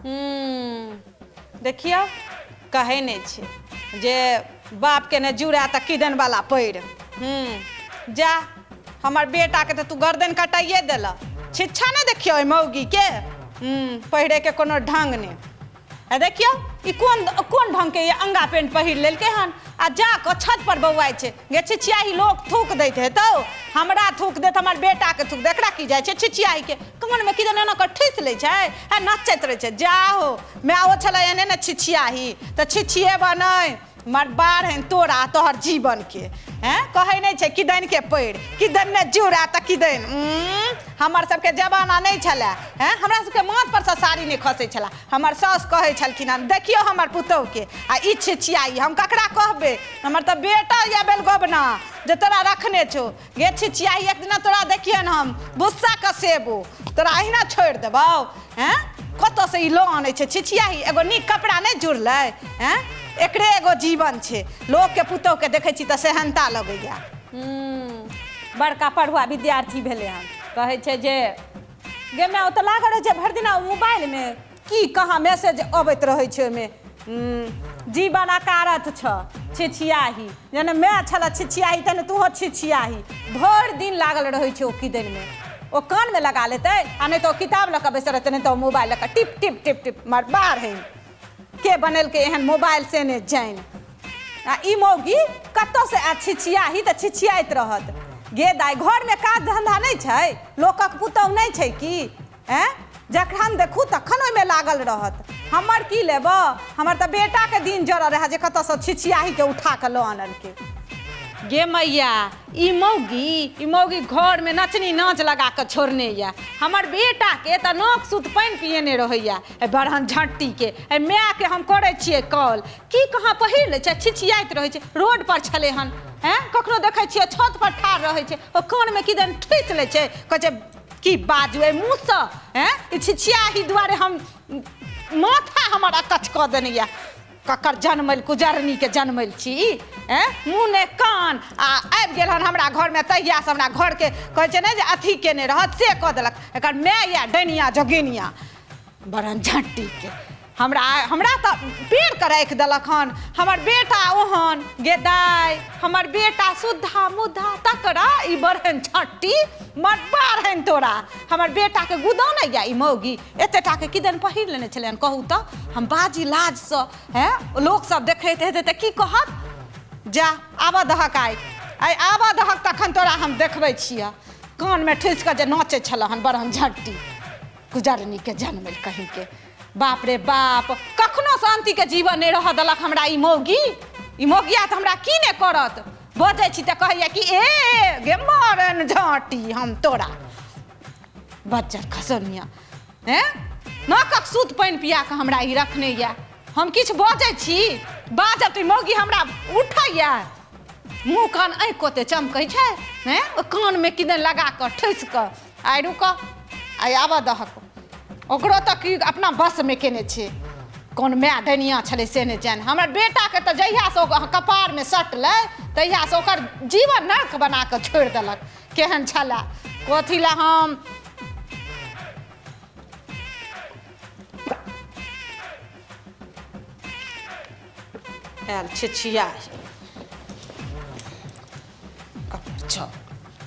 हम्म, देखियौ कहै नहि छै जे बापके ने जुड़ा तऽ किदन वाला पैर। जा, हमर बेटाके तऽ तू गर्दन कटाइए देलह। छिच्छा नहि देखियौ ओहि मौगीके, पहिरैके कोनो ढंग नहि। आ देखियौ ई कोन कोन ढंगके ई अंगा पेंट पहिर लेलकै हन आ जा कऽ छत पर बौआइ छै। गे छिछियाही, लोक थूक दैत हेतौ, हमरा थूक देत, हमर बेटाके थूक दे, एकरा की जाइ छै छिछियाहीके? कानमे किदन एना कऽ ठूसि लै छै आ नचैत रहै छै। जाहो मायो छलै एहने ने छिछियाही, तऽ छिछिएबऽ नहि मर बाढ़ तोरा तोहर जीवनके। हैं, कहै नहि छै किदनके पैर किदन ने जुड़ा तऽ किदन। हमर सबके जमाना नहि छलै। हैं, हमरा सबके माथ परसँ साड़ी नहि खसै छलै। हमर साउस कहै छलखिन हन, देखियौ हमर पुतहुके आ ई छिछियाई, हम ककरा कहबै? हमर तऽ बेटा यऽ बेलगोबना जे तोरा रखने छौ। गे छिछियाही, एक दिना तोरा देखियन हम गुस्सा कसेबो, तोरा अहिना छोड़ि देबौ? हैं, कतऽसँ ई लऽ आनै छै छिछियाही? एगो नीक कपड़ा नहि जुड़लै। हैं, एकरे एगो जीवन छै। लोकके पुतहुके देखै छी तऽ सेहनता लगैया। बड़का पढ़ुआ विद्यार्थी भेलै हन। कहै छै जे गे माय, ओ तऽ लागल रहै छै भरि दिना मोबाइलमे, की कहाँ मैसेज अबैत रहै छै ओहिमे। जीवन अकारथ छ छिछियाही, जेना माय छल छिछियाही तेने तूहो छिछियाही। भरि दिन लागल रहै छै ओ किदनमे, ओ कानमे लगा लेतै आ नहि तऽ ओ किताब लऽ कऽ बैसल रहतै, नहि तऽ ओ मोबाइल लऽ कऽ टिप टिप टिप टिप मार बाढ़। के बनेलकै एहन मोबाइल से नहि जानि। आ ई मौगी कतऽसँ आयत छिछियाही तऽ छिछियाइत रहत। गे दाइ, घरमे काज धन्धा नहि छै? लोकक पुतहु नहि छै की? ऐं, जखन देखू तखन ओहिमे लागल रहत। हमर की लेबऽ? हमर तऽ बेटाके दिन जरल रहए जे कतऽसँ छिछियाहीके उठा कऽ लऽ आनलकै। गे मैया, ई मौगी, ई मौगी घरमे नचनी नाच लगा कऽ छोड़ने यऽ। हमर बेटाके तऽ नाक सुत पानि पियेने रहैया एहि बरहन झट्टीके। एहि मायके हम करै छियै कॉल, की कहाँ पहिर लै छै, छिछियाइत रहै छै। रोड पर छलै हन। हैं, कखनो देखै छियै छत पर ठाढ़ रहै छै, ओ कानमे किदन ठूसि लै छै। कहै छै की बाजू एहि मुँहसँ? हैं, ई छिछियाही दुआरे हम माथा हमर अकछ कऽ देने यऽ। ककर जनमैल कुजरनीके जनमैल छी ई? हैं, मुँह ने कान आ आबि गेल हन हमरा घरमे, तहियासँ हमरा घरके कहै छै ने जे अथी केने रहत से कऽ देलक। एकर माय यऽ डैनिया जोगिनिया बड़न झट्टीके, हमरा हमरा तऽ पेड़के राखि देलक हन। हमर बेटा ओहन, गे दाइ, हमर बेटा सुद्धा मुद्धा, तकरा ई बड़हन छट्टी मर बाढ़नि तोरा। हमर बेटाके गुदानै यऽ ई मौगी। एते टाके किदन पहिर लेने छलै हन? कहू तऽ हम बाजी लाजसँ? हैं, लोकसब देखैत हेतै तऽ की कहत? जा, आबऽ दहक आइ, आइ आबऽ दहक, तखन तोरा हम देखबै छियह। कानमे ठुसि कऽ जे नाचै छलह हन बड़हन झट्टी गुजरनीके जनमल कहींके। बाप रे बाप, कखनो शान्तिके जीवन नहि रहऽ देलक हमरा ई मौगी। ई मौगिया तऽ हमरा की नहि करत? बजै छी तऽ कहैया कि ए गे मरन झाँटी हम तोरा बज्जर खसनिया। हैं, नाकक सूत पानि पिया कऽ हमरा ई रखने यऽ। हम किछु बजै छी, बाजब तऽ ई मौगी हमरा उठैया, मुँह कान आँखि कोते चमकै छै। हैं, ओ कानमे किदन लगा कऽ ठुसि कऽ। आइ रुकऽ, आइ आबऽ दहक ओकरो तऽ की अपना बसमे केने छै। कोन माय डनिया छलै से नहि जानि। हमर बेटाके तऽ जहियासँ ओ कपारमे सटलै तहियासँ ओकर जीवन नर्क बना कऽ छोड़ि देलक। केहन छलै कथी लए हम आयल छिछिया छौ,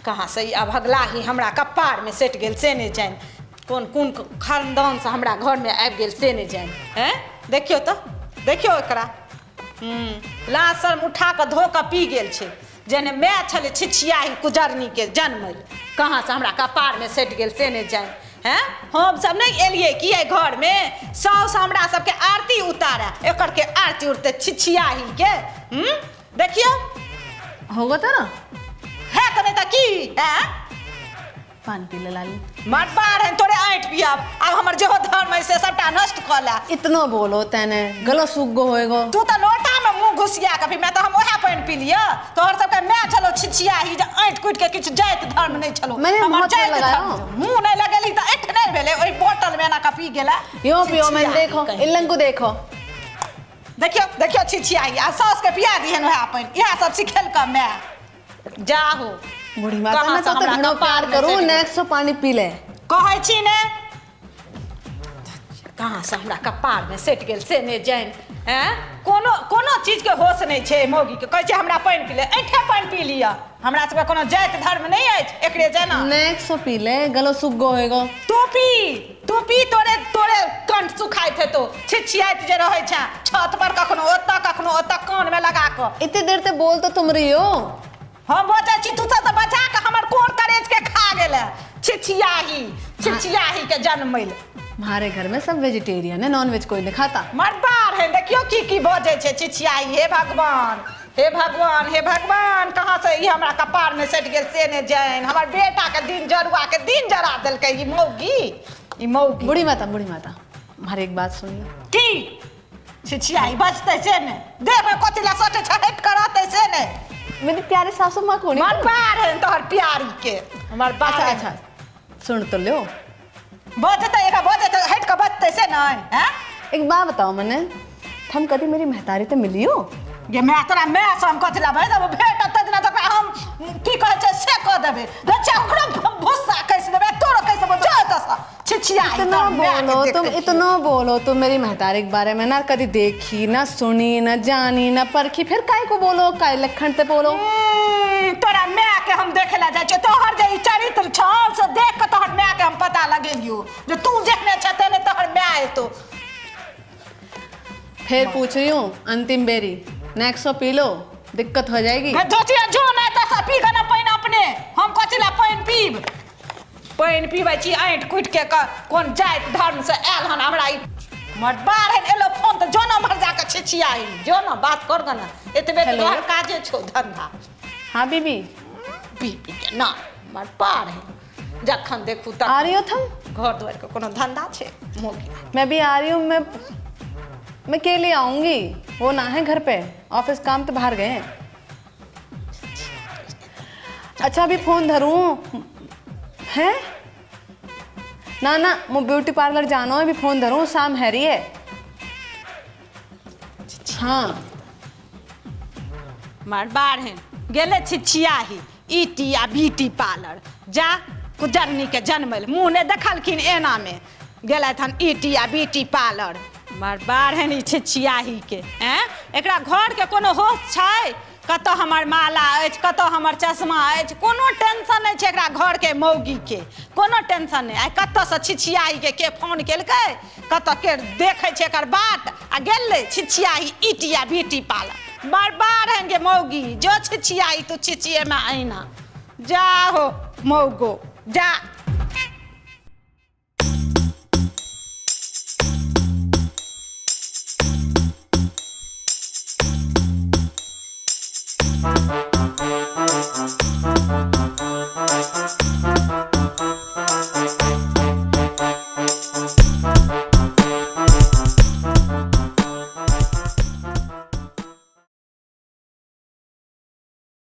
कहाँ से ई अभगला ही हमरा कपारमे सटि गेल से नहि जानि। कोन कोन खानदानसँ हमरा घरमे आबि गेल से नहि जानि। हैं, देखियौ तऽ, देखियौ एकरा। लाज शर्म उठा कऽ धो कऽ पी गेल छै। जेहने माय छलै छिछियाही कुजरनीके जनमल, कहाँसँ हमरा कपारमे सटि गेल से नहि जानि। हैं, हम सब नहि एलियै कि एहि घरमे साउस हमरा सबके आरती उतारे, एकर के आरती उठते छिछियाहीके? देखियौ होगा था ना है तऽ नहि तऽ की हैं? पान पी ले लाली। मर बाढ़ है तोरे ऐंठ पियाब। आब हमर जेहो धर्म है से सबटा नष्ट कऽ ले। इतना बोलो तैने गला सूख गो होएगो। तू तऽ लोटा में मुंह घुसिया के पी, मैं तऽ हम ओएह पानि पी लिअ। तोहर सबके माय छलो छिछियाही जे ऐंठ कुटि के किछु जाति धर्म नहि छलो। मैंने हमर मुँह थोड़ा जाति लगाया। धर्म मुंह नहि लगेली तऽ ऐंठ नहि भेलै? ओहि बोतल में एना कऽ पी गेला। यो पियो मैंने। छिछियाही देखो कहीं। इल्लन को देखो। देखियौ देखियौ छिछियाही, आ साउस के पिया दिहन ओएह पानि। इएह सब सिखेलक माय। जाहो बूढ़ी माता कहाँ मैं से तो हमरा घणो कपार प्यार में करूं सटि गेल। नेक्स्ट सो पानी पी ले। कहै छी ने। कहाँ से हमरा कपारमे सटि गेल से नहि जानि। हैं, कोनो कोनो चीजके होश नहि छै मौगीके। कहै छै हमरा पानि पी ले, ऐठे पानि पी लिअ। हमरा सबके कोनो जाति धर्म नहि अछि एकरे जेना। नेक्स्ट सो पी ले, गलो सूख गो होएगो। तू पी, तू पी, तोरे तोरे कंठ सुखाइत हेतौ। छिछियाइत जे रहै छै छत पर, कखनो ओतऽ कखनो ओतऽ, कानमे लगा कऽ। इतनी देर ते बोल तो तुम रही हो। हम बजै छी, तू सब तऽ बचा कऽ हमर कोन करेज के खा गेलै। छिछियाही, छिछियाही के जन्मैल। हमारे घर में सब वेजिटेरियन है, नॉन वेज कोई नहीं खाता। मरबार है, देखियो की की बजै छै छिछियाही। हे भगवान, हे भगवान, हे भगवान, कहाँ से ई हमरा कपार में सटि गेल से नहि जानि। हमर बेटा के दिन जरुआ के दिन जरा देलकै ई मौगी, ई मौगी। बूढ़ी माता, बूढ़ी माता, हमारी एक बात सुन लो। की छिछियाही बजतै से नहि, देह में कथी ला सटै छै, हटि कऽ रहतै से नहि। मेरी प्यारे सासू माँ को नहीं। मरबार है तोहर प्यारी के, हमर बार। अच्छा अच्छा, सुन तो लो। बजतै, एकरा बजतै, हटि कऽ बजतै से नहि। हैं, एक बात बताओ मने, हम कभी मेरी महतारी तो मिली हो? गे माय, तोरा माय से हम कथी ला भेज देबो? भेटत तऽ दिना तोरा हम की कहै छै से कऽ देबै। बच्चा ओकरो भुस्सा कसि देबै, तोरो कसि देबो। जो एतऽसँ छिछिया। इतना बोलो तुम, इतना बोलो तुम मेरी महतारी के बारे में, ना कभी देखी, ना सुनी, ना जानी, ना परखी, फिर काय को बोलो, काय लखन ते बोलो? तोरा माय के हम देखे ला जाइ छियै। तोहर जे ई चरित्र छौ से देख कऽ तोहर माय के हम पता लगेलियौ जे तू जेहने छह तेहने तोहर माय एतौ। फिर पूछ रही हूँ अंतिम बेरी, नेक्स्ट पी लो, दिक्कत हो जाएगी। धोतिया जो नहि तऽ पी कऽ ने पानि अपने, हम कथी ला पानि पीब? पानि पीबै छी ऐंठ कुटि के। कोन जाति धर्म से आयल हन हमरा ई मरबार है। एलो फोन तऽ जो न मर जाके छिछियाही, जो न बात कर गऽ न, एतबे तऽ हेलो। तोहर काजे छौ धंधा। हाँ बीबी। बीबी के ना मरबार है, जखन देखू आ तखन रही हो तुम? घर दुआर के कोनो धंधा छै मौगी? मैं भी आ रही हूँ। मैं अकेली आऊंगी, वो ना है घर पे, ऑफिस काम तो बाहर गए हैं। अच्छा, अभी फोन धरूँ है? ना ना, वो ब्यूटी पार्लर जाना है, अभी फोन धरूँ, शाम है रही है। हाँ। मरबार है, गेले छिछियाही ईटी आ ब्यूटी पार्लर। जा कुजरनी के जन्मल, मुँह नहि देखलखिन एना में गेलथि हन ईटी आ ब्यूटी पार्लर। मरबार है ई छिछियाही के। हैं, एकरा घर के कोनो होश छै? कतऽ हमर माला अछि, कतऽ हमर चश्मा अछि, कोनो टेंशन नहि छै एकरा घर के मौगी के, कोनो टेंशन नहि। आइ कतऽसँ छिछियाही के के फोन केलकै, कतऽ के देखै छै एकर बाट आ गेलै छिछियाही ईटी आ ब्यूटी पार्लर। बर्बाद है गे मौगी, जो छिछियाही तू छिछिए में आईना। जा हो मौगो जा।